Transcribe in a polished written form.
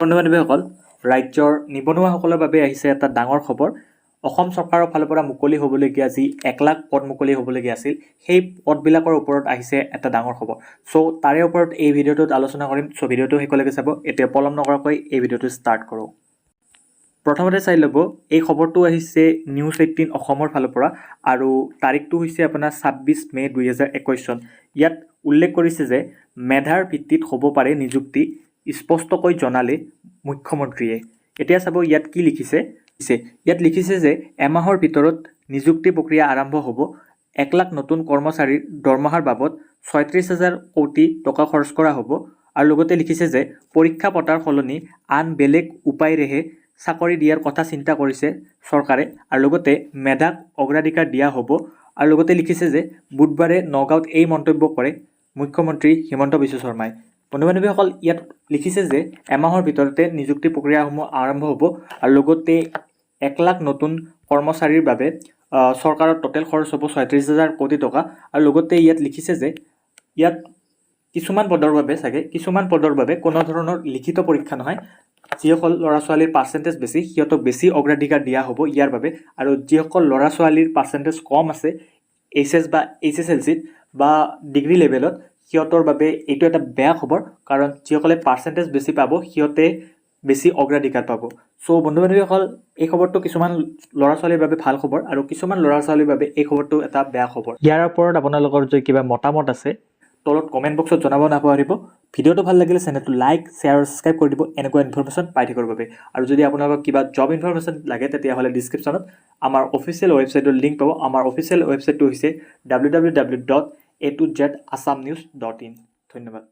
বন্ধু বান্ধৱীসকল, ৰাজ্যৰ নিবনুৱাসকলৰ বাবে আহিছে এটা ডাঙৰ খবৰ। অসম চৰকাৰৰ ফালৰ পৰা মুকলি হ'বলগীয়া যি 1 লাখ পদ মুকলি হ'বলগীয়া আছিল, সেই পদবিলাকৰ ওপৰত আহিছে এটা ডাঙৰ খবৰ। চ' তাৰে ওপৰত এই ভিডিঅ'টোত আলোচনা কৰিম। চ' ভিডিঅ'টো শেষলৈকে চাব। এতিয়া পলম নকৰাকৈ এই ভিডিঅ'টো ষ্টাৰ্ট কৰোঁ। প্ৰথমতে চাই ল'ব, এই খবৰটো আহিছে নিউজ 18 অসমৰ ফালৰ পৰা আৰু তাৰিখটো হৈছে আপোনাৰ 26 মে' 2021 চন। ইয়াত উল্লেখ কৰিছে যে মেধাৰ ভিত্তিত হ'ব পাৰে নিযুক্তি, স্পষ্টকৈ জনালে মুখ্যমন্ত্ৰীয়ে। এতিয়া চাব ইয়াত কি লিখিছে। ইয়াত লিখিছে যে এমাহৰ ভিতৰত নিযুক্তি প্ৰক্ৰিয়া আৰম্ভ হ'ব। 1 লাখ নতুন কৰ্মচাৰীৰ দৰমহাৰ বাবদ 36 হাজাৰ কোটি টকা খৰচ কৰা হ'ব। আৰু লগতে লিখিছে যে পৰীক্ষা পতাৰ সলনি আন বেলেগ উপায়েৰেহে চাকৰি দিয়াৰ কথা চিন্তা কৰিছে চৰকাৰে আৰু লগতে মেধাক অগ্ৰাধিকাৰ দিয়া হ'ব। আৰু লগতে লিখিছে যে বুধবাৰে নগাঁৱত এই মন্তব্য কৰে মুখ্যমন্ত্ৰী হিমন্ত বিশ্ব শৰ্মাই। বন্ধু বান্ধৱীসকল, ইয়াত লিখিছে যে এমাহৰ ভিতৰতে নিযুক্তি প্ৰক্ৰিয়াসমূহ আৰম্ভ হ'ব আৰু লগতে 1 লাখ নতুন কৰ্মচাৰীৰ বাবে চৰকাৰৰ ট'টেল খৰচ হ'ব 36 হাজাৰ কোটি টকা। আৰু লগতে ইয়াত লিখিছে যে ইয়াত কিছুমান পদৰ বাবে চাগে, কিছুমান পদৰ বাবে কোনো ধৰণৰ লিখিত পৰীক্ষা নহয়। যিসকল ল'ৰা ছোৱালীৰ পাৰ্চেণ্টেজ বেছি, সিহঁতক বেছি অগ্ৰাধিকাৰ দিয়া হ'ব ইয়াৰ বাবে। আৰু যিসকল ল'ৰা ছোৱালীৰ পাৰ্চেণ্টেজ কম আছে এইচ এছ বা এইচএছএলচিত বা ডিগ্ৰী লেভেলত, সিহঁতৰ বাবে এইটো এটা বেয়া খবৰ, কাৰণ যিসকলে পাৰ্চেণ্টেজ বেছি পাব, সিহঁতে বেছি অগ্ৰাধিকাৰ পাব। চ' বন্ধু বান্ধৱীসকল, এই খবৰটো কিছুমান ল'ৰা ছোৱালীৰ বাবে ভাল খবৰ আৰু কিছুমান ল'ৰা ছোৱালীৰ বাবে এই খবৰটো এটা বেয়া খবৰ। ইয়াৰ ওপৰত আপোনালোকৰ যদি কিবা মতামত আছে, তলত কমেণ্ট বক্সত জনাব নাপাহৰিব। ভিডিঅ'টো ভাল লাগিলে চেনেলটো লাইক, শ্বেয়াৰ আৰু ছাবস্ক্ৰাইব কৰি দিব এনেকুৱা ইনফৰমেশ্যন পাই থাকিবৰ বাবে। আৰু যদি আপোনালোকক কিবা জব ইনফৰমেশ্যন লাগে, তেতিয়াহ'লে ডিছক্ৰিপশ্যনত আমাৰ অফিচিয়েল ৱেবছাইটৰ লিংক পাব। আমাৰ অফিচিয়েল ৱেবছাইটটো হৈছে www.atozassamnews.in। ধন্যবাদ।